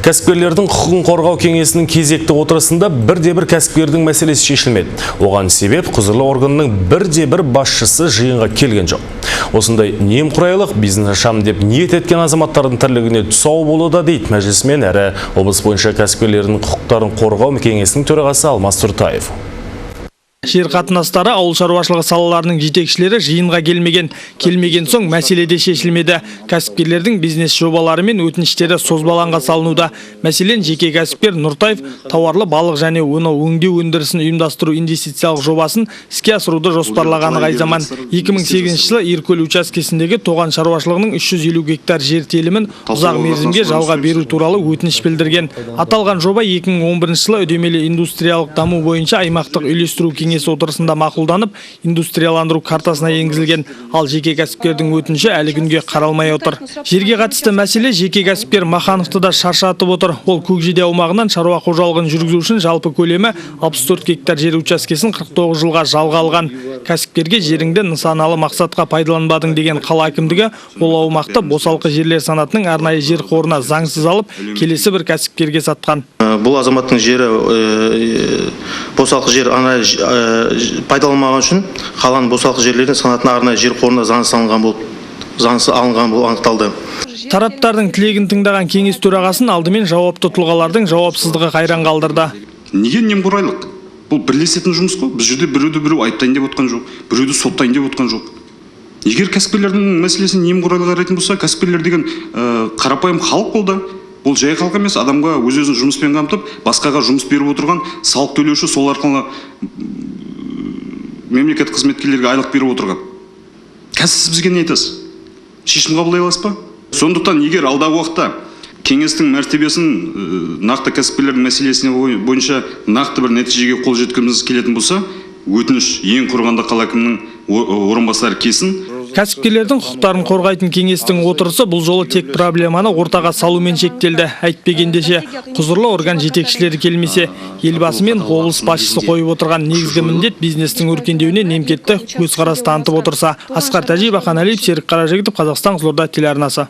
Кәсіпкерлердің құқығын қорғау кеңесінің кезекті отырысында бірде-бір кәсіпкердің мәселесі шешілмеді. Оған себеп – құзырлы органның бірде-бір басшысы жиынға келген жоқ. Осындай немқұрайлық бизнес ашамын деп ниет еткен азаматтардың тірлігіне тұсау болуда, дейді мәжілісмен әрі облыс бойынша кәсіпкерлердің құқықтарын қорғау кеңесінің төрағасы Алмас Тұртаев. Жер қатынастары, ауыл шаруашылығы салаларының жетекшілері жиынға келмеген. Келмеген соң мәселе де шешілмеді. Кәсіпкерлердің бизнес жобалары мен өтініштері созбалаңға салынуда. Мәселен, жеке кәсіпкер Нұртаев тауарлы балық және оны өңдеу өндірісін ұйымдастыру инвестициялық жобасын іске асыруды жоспарлағаны қай заман. 2008 жылы Иркөл учаскесіндегі тоған шаруашылығының 350 гектар жер телімін ұзақ мерзімге жалға беру туралы өтініш білдірген. Аталған жоба 2011 жылы үдемелі индустриялық даму бойынша аймақтық үйлестіру кеңесі отырысында мақұлданып, индустрияландыру картасына енгізілген. Ал жеке кәсіпкердің өтініші әлі күнге қаралмай отыр. Жерге қатысты мәселе жеке кәсіпкер Махановты да шаршатып отыр. Ол Көкжиде аумағынан шаруа қожалығын жүргізу үшін жалпы көлемі 64 гектар жер учаскесін 49 жылға жалға алған. Кәсіпкерге жеріңді нысаналы мақсатқа пайдаланбадың деген қала әкімдігі ол аумақты босалқы жерлер санатының арнайы жер қорына заңсыз алып, келесі бір кәсіпкерге сатқан. Бұл азаматтың жері босалқы жер арнайы пайдаланылмаған үшін қаланың босалқы жерлердің санатына арнайы жер қорына заңсыз алынған болып анықталды. Тараптардың тілегін тыңдаған кеңес төрағасын алдымен жауапты тұлғалардың жауапсыздығы қайран қалдырды. Неге немқұрайлық? Бұл бірлесетін жұмыс қой. Бұл жерде біреуді біреу айыптайын деп отқан жоқ, біреуді соттайын деп отқан жоқ. Егер кәсіпкерлердің мәселесін немқұрайлы қарайтын болса, кәсіпкерлер деген қарапайым халық ол да. Бұл жай халық емес, адамға өз өзін жұмыспен қамтып, басқаға жұмыс беріп отырған салық төлеуші, сол арқылы мемлекет қызметкерлерге айлық беріп отырған. Қазір сіз бізге не айтасыз? Шешім қабылдай аласыз ба? Сондықтан егер алдағы уақытта кеңестің мәртебесін нақты кәсіпкерлердің мәселесіне бойынша нақты бір нәтижеге қол жеткізгіміз келетін болса, өтініш, ең құрығанда қала әкімінің орынбасары келсін. Кәсіпкерлердің құқықтарын қорғайтын кеңестің отырысы бұл жолы тек проблеманы ортаға салумен шектелді. Әйтпегенде ше, құзырлы орган жетекшілері келмесе? Елбасы мен облыс басшысы қойып отырған негізгі міндет бизнестің өркендеуіне немкетті көзқарас танытып отырса. Асқар Тәжиев, Ақан Әлиев, Серік Қаражігітов, Қазақстан, Қызылорда телеарнасы.